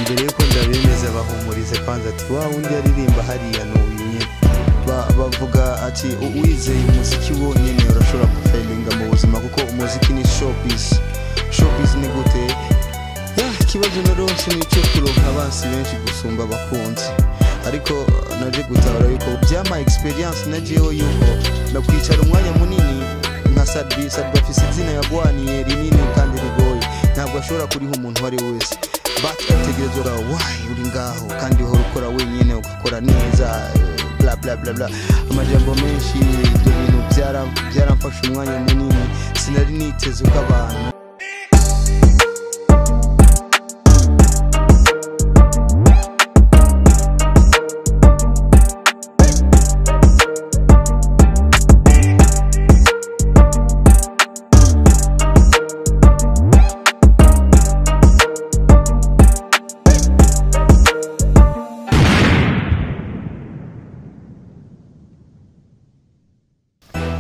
Imbere yuko ndabemeza, bahumurize kwanza ati wa wundi aririmba hariya n'uyu nyene. Bavuga ati wizeye umuziki wonyene urashobora gufailinga mu buzima, kuko umuziki ni showbiz. Showbiz ni gute? Ya, ikibazo naronse ni icyo kuronka abansi benshi gusumba abakunzi, ariko naje gutahura yuko byama experience najeho yuko nakwicara umwanya munini nka Sat-B. Sat-B afise izina yagwaniye rinini kandi rigoye, ntabwo ashobora kuriha umuntu uwo ari we wese, but ategerezwa why uri ngaho kandi uhora ukora wenyine ugakora neza, bla bla bla bla, amajambo menshi. Ibyo bintu byaramfashe umwanya munini, sinari niteze ko abantu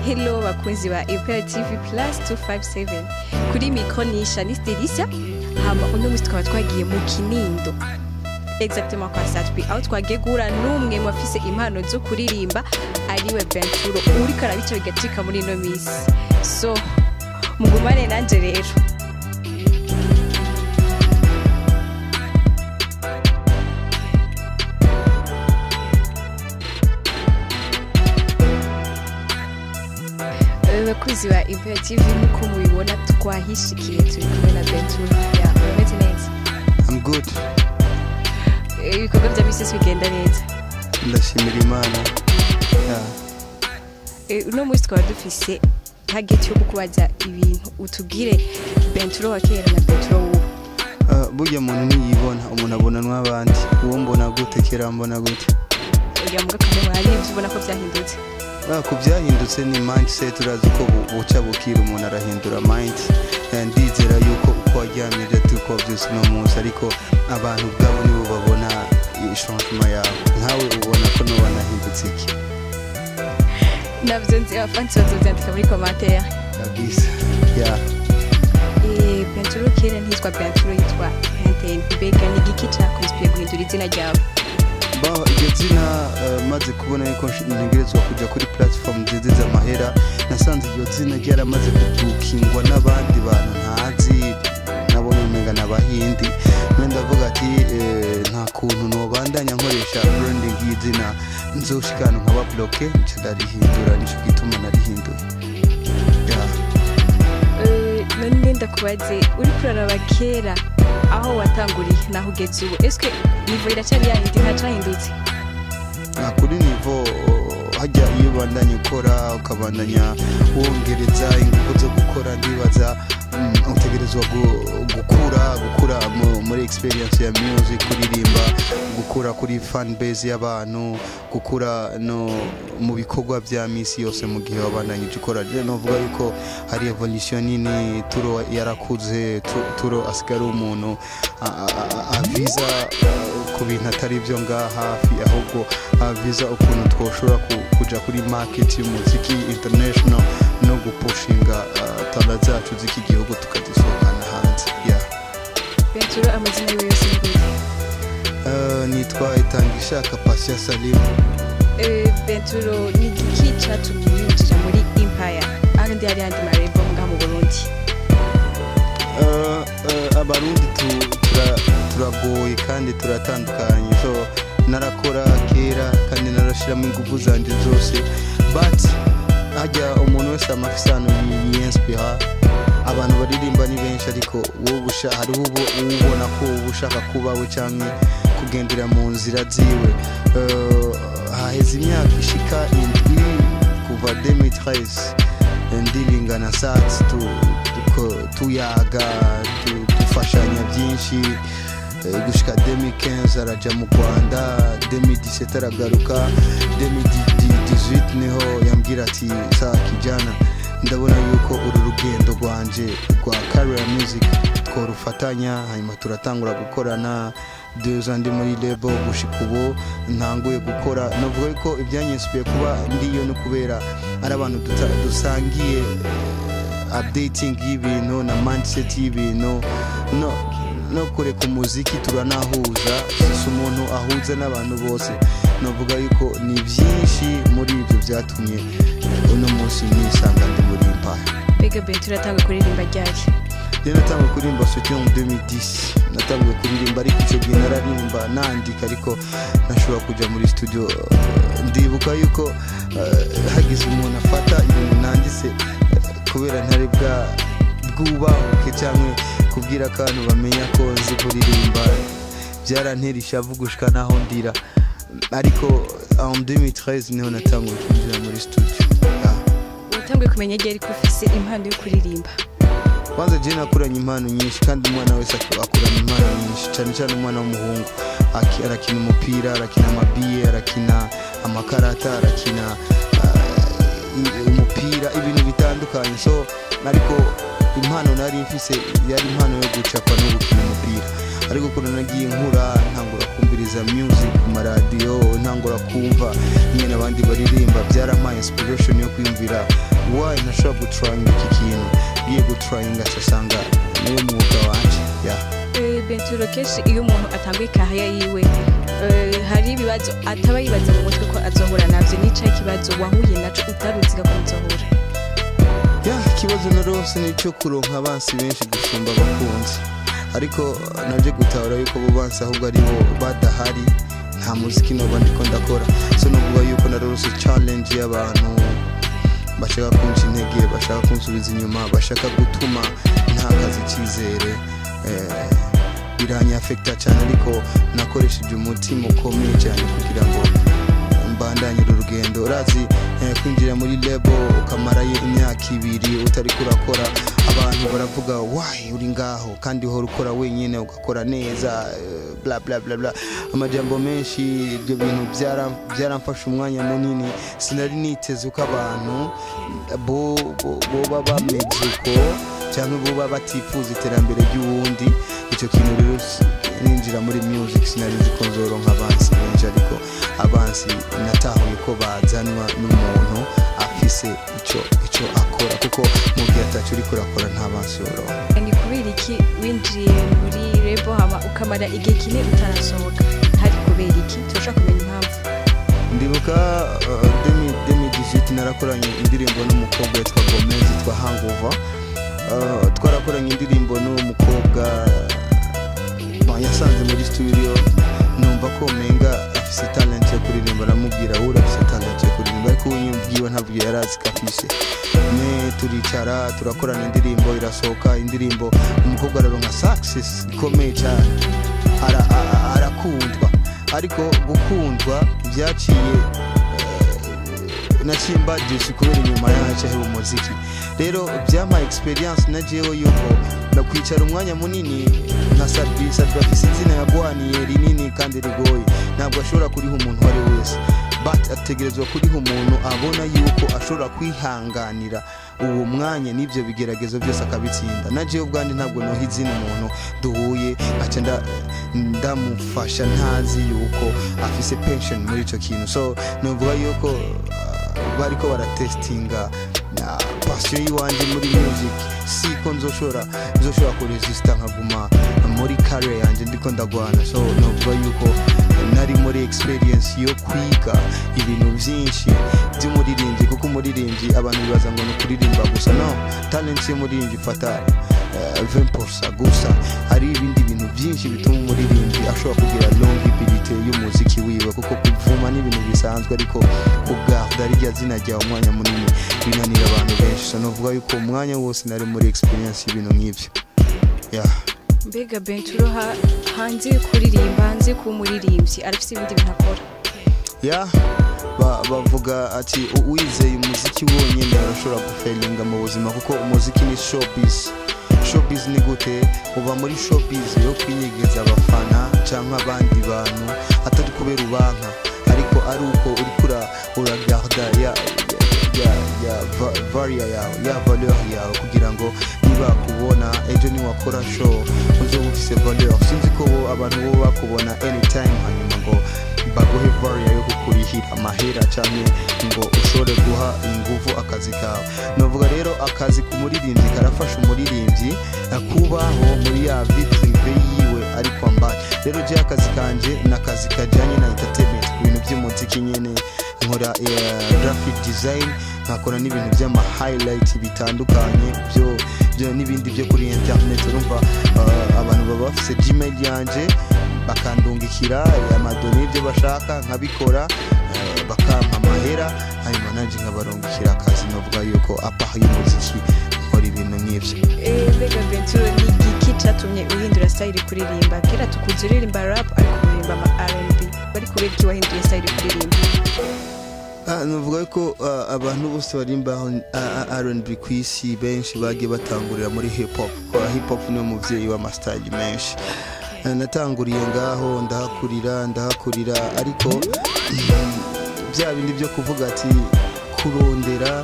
Hello bakunzi ba Imperial TV Plus 257, kuri micro ni Shanice Delicia. Hama uno musi tukaba twagiye mu Kinindo, exactement kwa Sat-B, aho twagiye guhura n'umwe mu bafise impano zo kuririmba, ariwe Benturo, uriko arabica bigacika muri ino misi. So mugumane nanje rero. Bakunzi ba Imperial TV, nk'uko mubibona twahishikiye, turi kumwe na Benturo. Ya, urameze neza? I'm good. Ibikorwa bya misi yose bigenda neza? Ndashimira Imana, yeah. Uno munsi twaba dufise target yo kukubaza ibintu, utubwire Benturo wa kera na Benturo w'ubu. Burya umuntu ntiyibona, umuntu abonanwa abandi. Uwo mbona gute kera, mbona gute? Oya, muga kamwe hari ibyo ubona ko byahindutse. Ku byahindutse ni mindset. Urazi ko buca bukira umuntu arahindura mind. Ndizera yuko uko waryamye ejo atari uko wabyutse uno munsi, ariko abantu ubwabo nibo babona changement yawe. Nkawe ubona ko noba nahindutse iki? Navyo nzi, abafansi bazovyandika muri commentaire. Kabisa, yeah. Benturo kera ntitwa Benturo, yitwa Henten. Mbega ni igiki cakwinspiye guhindura izina ryawe? Baho iryo zina, maze kubona yuko ntegerezwa kuja kuri platform nziza z'amahera, nasanze iryo zina ryaramaze kubukingwa n'abandi bantu ntazi, nabonye umenga n'abahindi. None ndavuga ati nta kuntu nobandanya nkoresha branding y'izina nzoshikana nkaba bloqué, nca ndarihindura. Nico gituma narihindura, yeah. None ndakubaze, uriko uraraba kera aho watanguriye naho ugeze ubu, eske niveau iracyari yayindi, ntacahindutse? Kuri niveau, hajya iyo ubandanya ukora, ukabandanya wongereza ingufu zo gukora, ndibaza utegerezwa gukura muri experience ya music, kuririmba, gukura kuri fan base y'abantu, gukura no mu bikorwa bya misi yose mu gihe wabandanyije ukora. Rero novuga yuko hari evolution nini. Turo yarakuze, Turo asigara umuntu aviza ku bintu atari byo ngaha hafi, ahubwo aviza ukuntu twoshobora kuja kuri market y'umuziki international no gupushinga talent zacu z'iki gihugu tukazisohokana hanze, yeah. Benturo amazina yiwe yose ni gute? Nitwa Itangishaka Patient Salim. Benturo, ni igiki catumye winjira muri Empire ahandi hari andi marembo ngaha mu Burundi? Abarundi turagoye kandi turatandukanye. So narakora kera kandi narashiramo ingufu zanje zose, but hajya umuntu wese amafise ahantu yinspira. Abantu baririmba ni benshi, ariko wowe hariho ubona ko uba ushaka kuba we canke kugendera mu nzira ziwe. Haheze imyaka ishika 7 kuva 2013 ndiringa na Sat, tuyaga, dufashanya byinshi, gushika 2015 araja mu Rwanda, 2017 aragaruka, 2018 niho yambwira ati sa kijana, ndabona yuko uru rugendo rwanje rwa career music tworufatanya. Hanyuma turatangura gukorana 2 ans ndi muri label, gushika ubu ntanguye gukora. Navuga yuko ibyanyinspiye kuba ndiyo no kubera ari abantu dusangiye updating y'ibintu na mindset y'ibintu no No kureka umuziki turanahuza, si umuntu ahuza n'abantu bose. Novuga yuko ni byinshi muri ibyo byatumye uno munsi nisanga ndi muri Empire. Mbega Benturo, atanga kuririmba ryari? Njye natanguye kuririmba, c'était en 2010 natanguye kuririmba, ariko icyo gihe nararimba nandika, ariko ntashobora kujya muri studio. Ndibuka yuko hagize umuntu afata ibintu nanditse, kubera ntari bwa bwubahuke cyangwa kubwira akantu bamenya ko nzi kuririmba, byarantera ishavu gushika naho ndira. Ariko en 2013 niho natanguye kwinjira muri studio. Yeah. Watanguye kumenya ryari ko ufise impano yo kuririmba? Kwanza je nakuranye impano nyinshi, kandi umwana wese akurana impano nyinshi, cyane cyane umwana w'umuhungu. Arakina umupira, arakina amabiye, arakina amakarata, arakina umupira, ibintu bitandukanye. So ariko impano nari mfise yari impano yo gucapa no gukina umupira. Ariko ukuntu nagiye nkura, ntangura kumviriza music ku maradiyo, ntangura kumva nyine abandi baririmba, byarampaye inspiration yo kwiyumvira why ntashobora gutryinga iki kintu. Ngiye gutryinga, nsanga niwo mwuga wanje, yeah. Benturo, kenshi iyo umuntu atanguye carrière yiwe, hari ibibazo ataba yibaza mu mutwe ko azohura navyo. Nica ikibazo wahuye naco utaruziga ko muzohura? Ya, ikibazo narose ni icyo kuronka abansi benshi gusumba abakunzi. Ariko naje gutahura yuko abo bansi ahubwo aribo badahari nta muziki noba ndiko ndakora. So novuga yuko narose challenge y'abantu bashaka kunca intege, bashaka kunsubiza inyuma, bashaka gutuma ntakaza icyizere. Biranyafekta cyane, ariko nakoresheje umutima ukomeye cyane kugira ngo mbandanye uru rugendo. Urazi, kwinjira muri label ukamarayo imyaka 2 utari kurakora, abantu baravuga why uri ngaho kandi uhora ukora wenyine ugakora neza, bla bla bla bla, amajambo menshi. Ibyo bintu byaramfashe umwanya munini. Sinari niteze uko abantu boba bameze uko, cyangwa boba batifuza iterambere ry'uwundi. Icyo kintu rero, ninjira muri music sinari nzi ko nzoronka abansi benshi, ariko abansi natahuye ko bazanwa n'umuntu afise ico akora, kuko mu gihe ataco uriko urakora nta bansi woronka. Ni kubera iki winjiye muri label hama ukamara igihe kinini utarasohoka? Hari kubera iki? Turashaka kumenya impamvu. Ndibuka 2018 narakoranye indirimbo n'umukobwa witwa Gomez, yitwa Hangover. Twarakoranye indirimbo n'uwo mukobwa. Bon, yasanze muri studio, numva ko menga afise talent yo kuririmba. Aramubwira wowe urafise talent yo kuririmba, ariko we ubwiwe ntabwo yari azi ko afise. Me turicara turakorana indirimbo, irasohoka indirimbo, umukobwa araronka success ikomeye cyane, arakundwa. Ariko gukundwa byaciye naciye déçu, kubera inyuma yacu haba umuziki. Rero byampaye experience na jewe yuko nakwicara umwanya munini nka Sat-B. Sat-B afise izina yagwaniye rinini kandi rigoye, ntabwo ashobora kuriha umuntu uwo ari we wese, but ategerezwa kuriha umuntu abona yuko ashobora kwihanganira uwo mwanya n'ibyo bigeragezo byose akabitsinda. Na jewe ubwanjye ntabwo noha izina umuntu duhuye nkaca ndamufasha ntazi yuko afise passion muri ico kintu. So novuga yuko bariko baratestinga na passion yiwanje muri music, siko nzoshobora kuresista nkaguma muri career yanje ndiko ndagwana. So novuga yuko nari muri experience yo kwiga ibintu byinshi by'umuririmbyi, kuko umuririmbyi abantu bibaza ngo ni ukuririmba gusa. No, talent y'umuririmbyi ifata 20% gusa. Hari ibindi bintu byinshi bituma umuririmbyi ashobora kugira longevity y'umuziki wiwe, kuko kuvuma ni ibintu bisanzwe, ariko kugarda rirya zina ryawe umwanya munini binanira abantu benshi. So novuga yuko umwanya wose nari muri experience y'ibintu nk'ibyo, yeah. Mbega Benturo, hanze yo kuririmba, hanze yo kuba umuririmbyi, arafise ibindi bintu akora? Ya, bavuga ati wizeye umuziki wonyine arashobora gufailinga mu buzima, kuko umuziki ni showbiz. Showbiz ni gute? Uba muri showbiz yo kwinyegeza abafana cyangwa abandi bantu, atari kubera ubanka, ariko ari uko uriko uragarda ya value yawe, ya valeur yawe, kugira ngo nibakubona ejo niwakora show uzoba ufise valeur. Sinzi ko bo abantu bo bakubona anytime hanyuma ngo baguhe value yo kukurihira amahera cyane ngo ushobore guha inguvu akazi kawe. Novuga rero akazi ku muririmbyi karafasha umuririmbyi kubaho muri ya vie privée yiwe. Rero je akazi kanje ni akazi kajyanye na entertainment, ibintu by'umuziki nyene. Nkora graphic design, nkakora n'ibintu by'ama highlight bitandukanye byo n'ibindi byo kuri internet. Urumva, abantu baba bafise Gmail yanje, bakandungikira ama données ibyo bashaka, nkabikora, bakampa amahera, hanyuma nanje nkabarungikira akazi. Novuga yuko à part y'umuziki nkora ibintu nk'ivyo. Mbega Venturo, ni igiki catumye uhindura style kuririmba? Kera tukuzi uririmba rap, ariko uririmba ama R&B. Bari kubera iki wahinduye style kuririmba? Nuvuga ko abantu bose barimba R&B ku isi, benshi bagiye batangurira muri hip hop, ko hip hop niwe muvyeyi w'ama style menshi. Natanguriye ngaho, ndahakurira, ndahakurira, ariko bya bindi byo kuvuga ati kurondera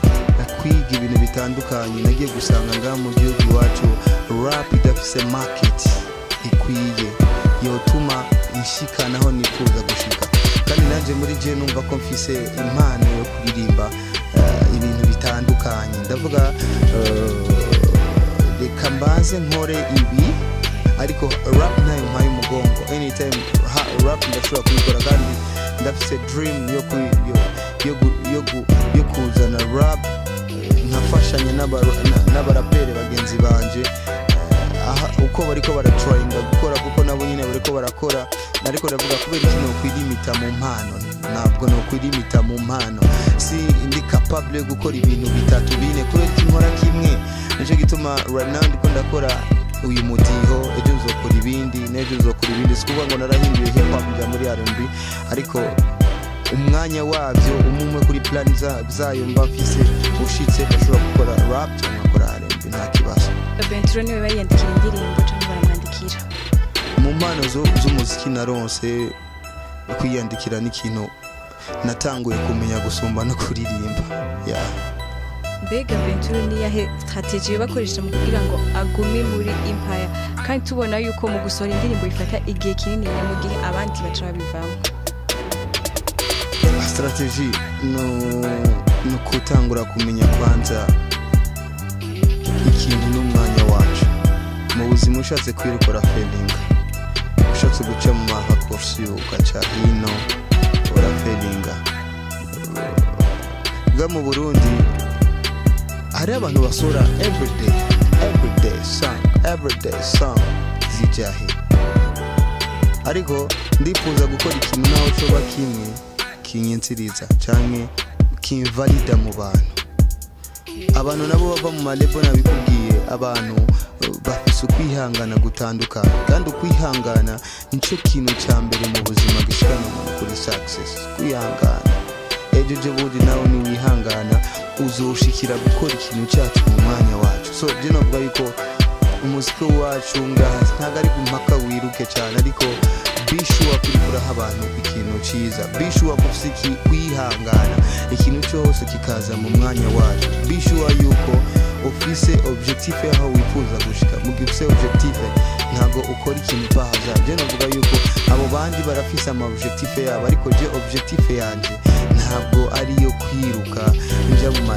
kwiga ibintu bitandukanye, nagiye gusanga ngaha mu gihugu iwacu rap idafise market ikwiye yotuma nshikanaho nifuza gushika. Kandi nanjye muri je numva ko mfise impano yo kuririmba ibintu bitandukanye. Ndavuga, reka mbanze nkore ibi, ariko rap ntayo mpaye umugongo. Anytime rap ndashobora kuyikora, kandi ndafise dream yo kuzana rap, nkafashanya n'abaraperi bagenzi banje, aha uko bariko baratrayinga gukora, kuko nabo nyine bariko barakora. Ariko ndavuga, kubera iki nokwirimita mu mpano? Ntabwo nokwirimita mu mpano. Si ndi capable yo gukora ibintu bitatu, bine, kubera iki nkora kimwe? Nicyo gituma right now ndiko ndakora uyu mudiho, ejo nzokora ibindi, n'ejo nzokora ibindi. Si kuvuga ngo narahinduye hip hop njya muri R&B, ariko umwanya wabyo umwe umwe kuri plan zayo mba mfise ushitse, ndashobora gukora rap cyangwa nkakora R&B, nta kibazo. Venturo niwe bayiyandikira indirimbo cyangwa baramwandikira? Mu mpano z'umuziki naronse, kwiyandikira n'ikintu natanguye kumenya gusumba no kuririmba, yeah. Mbega Venturo, niyahe stratégie bakoresha mu kugira ngo agume muri Empire, kandi tubona yuko mu gusohora indirimbo bifata igihe kinini, mu gihe abandi baca babivamo? Stratégie no kutangura kumenya kwanza ikintu n'umwanya wacu mu buzima. Ushatse kwirukora feeling, ushatse guca mu ma raccourcis ugaca hino, urafelinga. Bwa mu Burundi hari abantu basora everyday, everyday song, everyday song, zijahe? Ariko ndifuza gukora ikintu naho coba kimwe kinyensiriza canke kimvalida mu bantu. Abantu nabo bava mu ma label, nabikubwiye, abantu bafise ukwihangana gutandukanye, kandi ukwihangana nico kintu ca mbere mu buzima gishikana umuntu kuri success. Kwihangana, ejo ejo bundi nawe niwihangana uzoshikira gukora ikintu cyacu mu mwanya wacu. So je novuga yuko umuziki wacu ngaha ntabwo ari mpaka wiruke cyane, ariko be sure kuri kuraha abantu ikintu cyiza, be sure ko ufise kwihangana, ikintu cyose kikaza mu mwanya wacu, be sure yuko ufise objectif yaho wifuza gushika. Mu gihe ufise objectif, ntabwo ukora ikintu pahaza. Je novuga yuko abo bandi barafise ama objectif yabo, ariko je objectif yanje ntabwo ari iyo kwiruka nja mu ma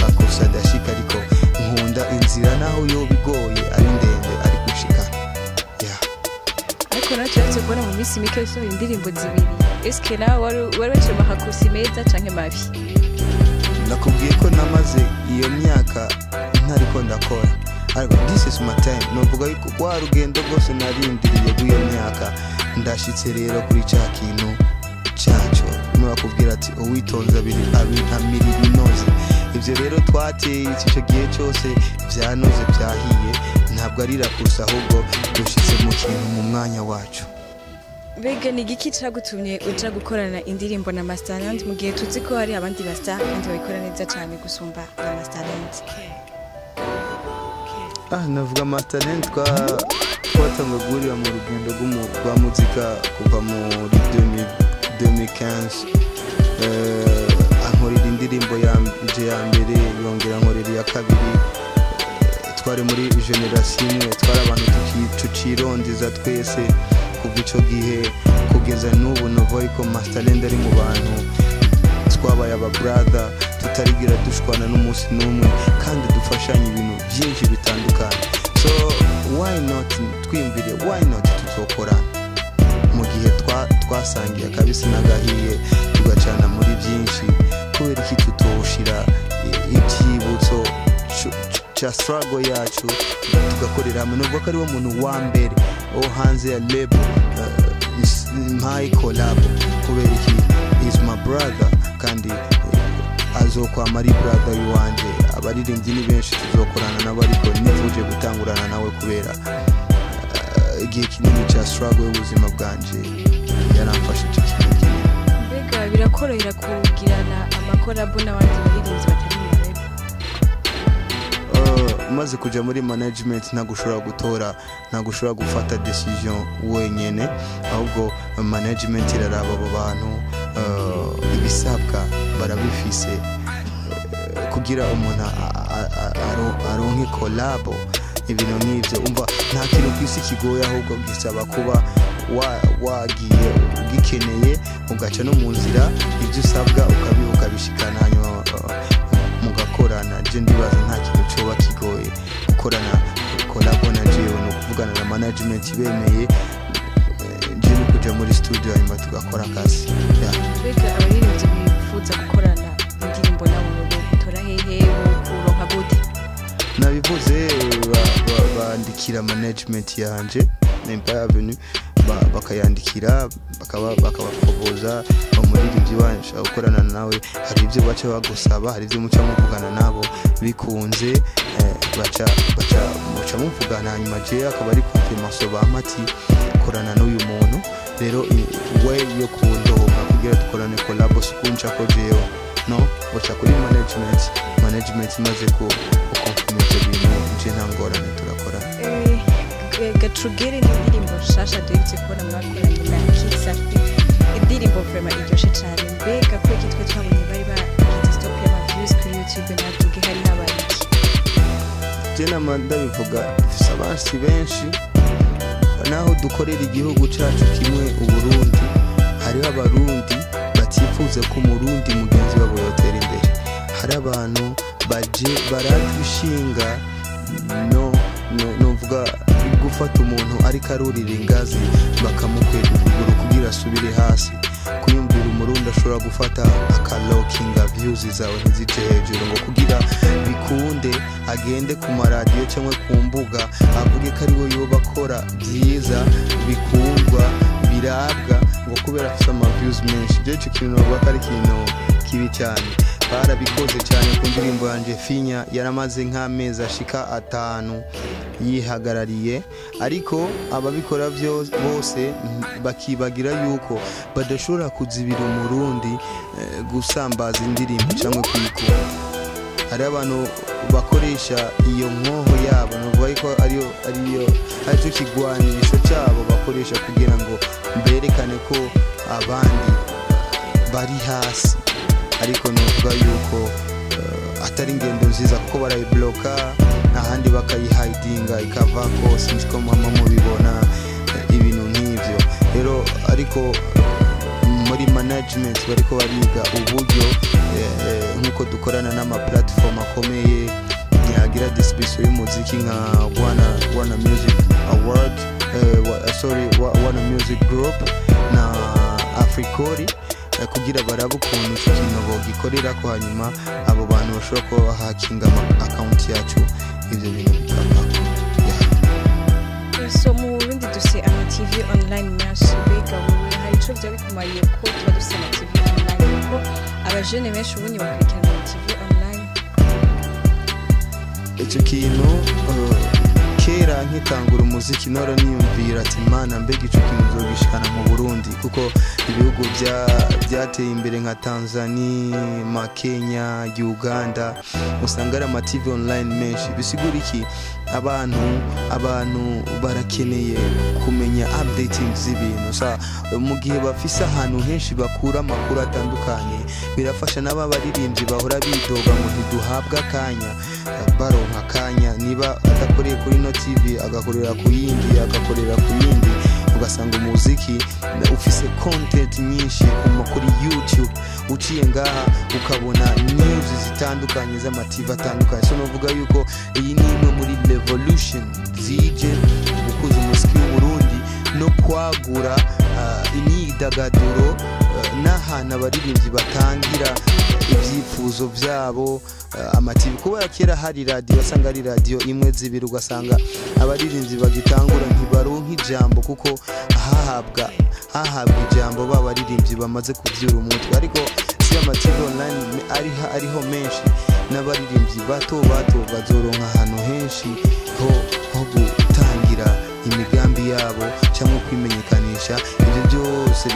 raccourcis adashika, ariko nkunda inzira naho yoba igoye, ari ndende, ariko gushika, yeah. Ariko nawe turetse kubona mu minsi mike usohora indirimbo zibiri. Eske nawe wari waciye mu ma raccourcis meza canke mabi? Nakubwiye ko namaze iyo myaka ntariko ndakora, ariko this is my time. Novuga yuko rwa rugendo rwose narindiriye rw'iyo myaka, ndashitse rero kuri ca kintu caco. Nubakubwira ati uwitonze abiri amira ibinoze. Ibyo rero twateye icyo gihe cyose byanoze, byahiye. Ntabwo ari raccourci, ahubwo dushitse mu kintu mu mwanya wacu. Mbega ni igiki cagutumye uja gukorana indirimbo na Masterland, mu gihe tuzi ko hari abandi ba star kandi babikora neza cyane gusumba na Masterland? Navuga Masterland twatanguye guhurira mu rugendo rwa muzika kuva muri 2000 2015. Ankorera indirimbo yanje ya mbere, yongera ankorera iya kabiri. Twari muri génération imwe, twari abantu tucirondeza twese. Kuva ico gihe kugeza n'ubu, novuga ko Masterland ari mu bantu twabaye aba brother, tutarigira dushwana n'umunsi n'umwe, kandi dufashanya ibintu byinshi bitandukanye. So why not? Twiyumvire, why not tuzokorana? twasangiye akabisi n'agahiye, tugacana muri byinshi. Kubera iki tutoshira ibyibutso ca struggle yacu tugakorera hamwe? Nubwo ko ari wo muntu wa mbere wo hanze ya label mpaye collab. Kubera iki? Is my brother, kandi azokwama ari brother iwanje. Abaririmbyi ni benshi tuzokorana nabo, ariko nifuje gutangurana nawe kubera igihe kinini ca struggle y'ubuzima bwanje yaramfashije ikintu kinini. Mbega birakorohera kugirana amacollabo n'abandi baririmbyi batari mu label? Umaze kuja muri management ntabwo ushobora gutora, ntabwo ushobora gufata decision wenyene, ahubwo management iraraba abo bantu ibisabwa barabifise kugira umuntu aronke collabo, ibintu nk'ivyo. Umva, nta kintu ku isi kigoye, ahubwo gisaba kuba wagiye ugikeneye, ugaca no mu nzira ibyo usabwa ukabishikana, hanyuma mugakorana. Je ndibaza nta kintu coba kigoye gukorana collabo na jewe, ni ukuvugana na management bemeye, je ni kuja muri studio hanyuma tugakora akazi, yeah. Mbega abaririmbyi bifuza gukorana indirimbo nabo bogutora hehe, bokuronka gute? Nabivuze, bandikira management yanje Empire Avenue, bakayandikira, bakabapropoza umuririmbyi wanyu ashaka gukorana nawe. Hari ibyo baca bagusaba, hari ibyo muca muvugana nabo bikunze, baca muca muvugana, hanyuma je akaba ari confirmation bampa ati korana n'uyu muntu. Rero way yo kundonka kugira dukorane collabo sikunca ko jewe no uca kuri management. Management imaze ku gukonfirma ivyo bintu, nje nta ngorane, turakora. Gacugere ni indirimbo nshasha duherutse kubona mwakoranye na King Safi, indirimbo vraiment iryoshe cane. Mbega kubera iki twe twabonye bari bagize stop y'ama views kuri YouTube ntavuge, hari habaye iki? Je nama ndabivuga, dufise abansi benshi naho dukorera igihugu cacu kimwe, Uburundi. Hariho Abarundi batifuza ko Umurundi mugenzi wabo yotera imbere. Hari abantu baje baradushinga no novuga gufata umuntu ariko arurira ingazi bakamukwega ukuguru kugira asubire hasi. Kuyumvira Umurundi ashobora gufata akalokinga views zawe ntizije hejuru ngo kugira bikunde agende ku maradiyo cyangwa ku mbuga avuge ko ariwe yoba akora byiza, bikundwa, birabwa, ngo kubera afite ama views menshi. Ibyo icyo kintu navuga ko ari ikintu kibi cyane. Barabikoze cyane ku ndirimbo yanjye Finya, yaramaze nk'amezi ashika 5 yihagarariye. Ariko ababikora bose bakibagira yuko badashobora kuzibira Umurundi gusambaza indirimbo cyangwa kuyikunda. Hari abantu bakoresha iyo nkoho yabo, nuvuga ko ariyo aricyo kigwanisho cyabo bakoresha kugira ngo berekane ko abandi bari hasi. Ariko nuvuga yuko atari ingendo nziza, kuko barayibloka, ahandi bakayihidinga ikavako. Sinzi ko mama mubibona, ibintu nk'ivyo rero. Ariko muri management bariko bariga uburyo nk'uko dukorana n'ama platform akomeye yagira distribution y'umuziki nka Wana Music Award, sorry, Wana Music Group na Africori, kugira barabe ukuntu icyo kintu bogikorera ko, hanyuma abo bantu bashobora kuba bahakinga ama account yacu, ibyo bintu bikavaho, yeah. So mu Burundi dufise ama TV online menshi. Mbega wowe hari ico vyoba bikumariye ko tuba dufise ama TV online, kuko abajene benshi ubundi bakurikirana ama TV online? Icyo kintu, kera nkitangura umuziki nora niyumvira ati: "Mana, mbega ico kintu nzogishikana mu Burundi?" Kuko ibihugu byateye imbere nka Tanzania, ma Kenya, Uganda, usanga ari ama TV online menshi. Bisigura iki? Abantu barakeneye kumenya updating z'ibintu. Sa mu gihe bafise ahantu henshi bakura amakuru atandukanye, birafasha n'aba baririmbyi bahora bidoga ngo ntiduhabwe akanya, baronka akanya. Niba adakoreye kuri no TV, agakorera ku yindi, agakorera ku yindi, ugasanga umuziki ufise content nyinshi kuri YouTube, uciye ngaha ukabona news zitandukanye z'ama TV atandukanye. So novuga yuko iyi ni imwe muri revolution zije gukuza umuziki w'u Burundi no kwagura. imyidagaduro, n'ahantu abaririmbyi batangira ibyifuzo byabo. Ama TV, kubera kera hari radiyo, wasanga ari radiyo imwe, zibiri, ugasanga abaririmbyi bagitangura ntibaronka ijambo, kuko hahabwa ijambo ba baririmbyi bamaze kuvyura umutwe. Ariko si ama TV online ariho menshi, n'abaririmbyi bato bato bazoronka ahantu henshi ho gutangira imigambi yabo cyangwa kwimenyekanisha. Ibyo byose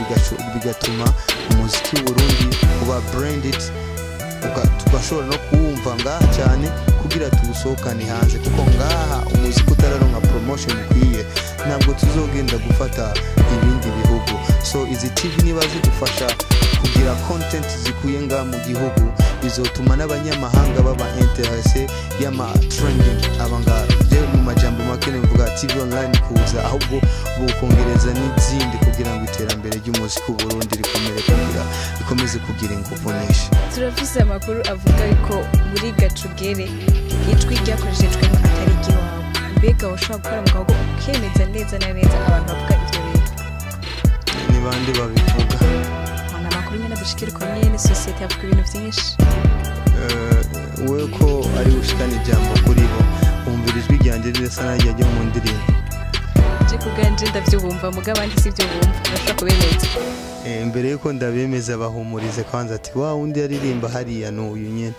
bigatuma umuziki w'Uburundi uba branded, tugashobora no kuwumva ngaha cyane kugira tuwusohokane hanze, kuko ngaha umuziki utararonka promotion ikwiye, ntabwo tuzogenda gufata ibindi bihugu. So izi TV niba zidufasha kugira content zikwiye ngaha mu gihugu, bizotuma n'abanyamahanga baba intéressé y'ama trending aba ngaha. Rero mu majambo make mvuga TV online kuza, ahubwo bukongereza n'izindi kugira ngo iterambere ry'umuziki w'Uburundi rikomere, kugira rikomeze kugira ingufu nyinshi. Turafise amakuru avuga ko muri Gacugere ijwi ryakoreshejwemo atari iry'iwawe. Mbega ushobora gukora mu gahogo ukemeza neza na neza abantu bavuga ivyo bintu? Ni bande babivuga? Ni amakuru nyene dushikira uko nyene, sosiyete yavuga ibintu vyinshi. Wewe ko ari gushikana ijambo kuri bo, wumvira ijwi ryanjye rirasa n'irya ryo mu ndirimbo? Je kubwanje ndavyumva, muga abandi sivyo bumva. Urashobora kubemeza? Mbere yuko ndabemeza, bahumurize kwanza ati wa wundi yaririmba hariya n'uyu nyene.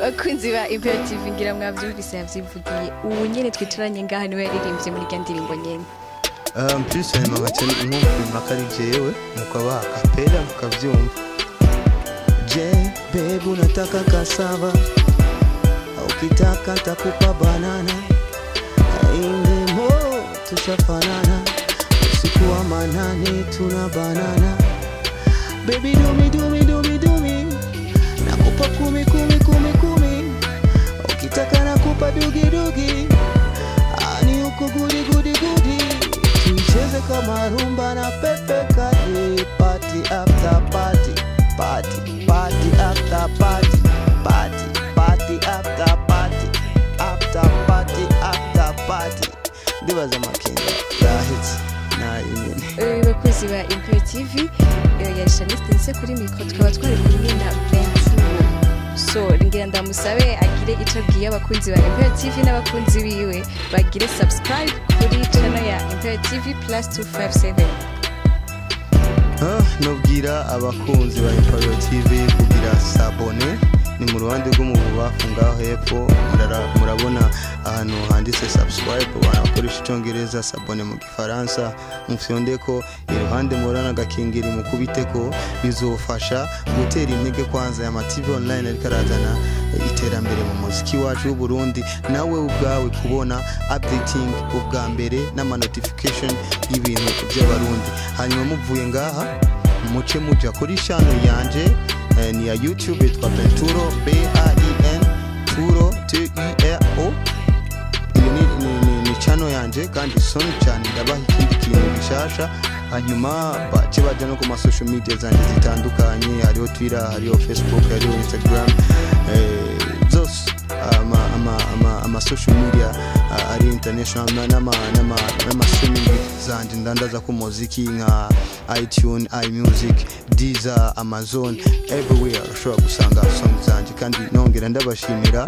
Bakunzi ba Imperial TV, ngira mwavyumvise, yavyivugiye. Ubu nyene twicaranye ngaha niwe yaririmbye muri rya ndirimbo nyene. Plus hanyuma nkaca nkumva ko ari jewe, mukabaha kapela mukavyumva. Je, babe, unataka cassava? Ukitaka ntakupa banana. Indimo tushafanana, usiku wa manane tuna banana. Baby, do me, do me, do me, do me, nakupa kumi kumi kumi kumi. Ukitaka nakupa dugi dugi, ani uko gudi gudi gudi. Tuicheze kama rumba na pepe kadi. Party after party, party, party after party, party, party after party, after party after party. Ndibaza amakenga yahetse nayo nyene. Bakunzi ba Imperial TV, yari Shanice Denise kuri micro, tukaba twari kumwe na Benturo. So ngira ndamusabe agire ico abwiye abakunzi ba Imperial TV n'abakunzi biwe bagire subscribe kuri channel ya Imperial TV plus 257. Nobwira abakunzi ba Imperial TV kugira s'abonner. Ni mu ruhande rwo mu bubafu ngaho hepfo, murabona ahantu handitse subscribe, banakoresha icyongereza, s'abonner mu gifaransa. Mufyondeko iruhande murana agakingiri, mukubiteko, bizofasha gutera intege kwanza ya TV online ariko arazana iterambere mu muziki wacu w'u Burundi, nawe ubwawe kubona updating ubwa mbere n'ama notification y'ibintu by'abarundi. Hanyuma muvuye ngaha, muce muja kuri channel yanje, ni ya YouTube, yitwa Benturo, B A I N Turo, T U R O. Iyo ni channel yanje, kandi soon cyane ndabaha ikindi kintu gishasha. Hanyuma bace baja no ku ma social media zanje zitandukanye, hariho Twitter, hariho Facebook, hariho Instagram, zose ama social media ari international, n'ama streaming zanje ndandaza ku muziki nka iTunes, iMusic, Deezer, Amazon, everywhere ushobora gusanga song zanje. Kandi nongera ndabashimira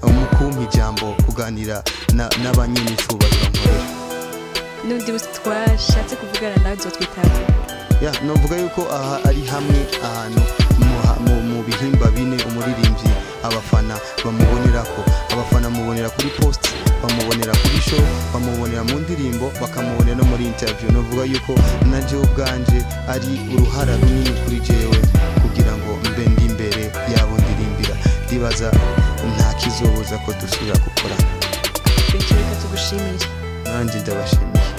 mu kumpa ijambo kuganira n'abanyenicubahiro nkorera. N'undi musi twashatse kuvugana nawe uzotwitaba? Ya, novuga yuko aha ari hamwe ahantu mu bihimba bine umuririmbyi abafana bamubonerako. Abafana mubonera kuri post, bamubonera kuri show, bamubonera mu ndirimbo, bakamubonera no muri interview. Novuga yuko na jewe ubwanje ari uruhara runini kuri jewe kugira ngo mbe ndi imbere yabo ndirimbira. Ndibaza nta kizobuza ko dusubira gukorana. Benturo, reka tugushimire. Nanjye ndabashimiye.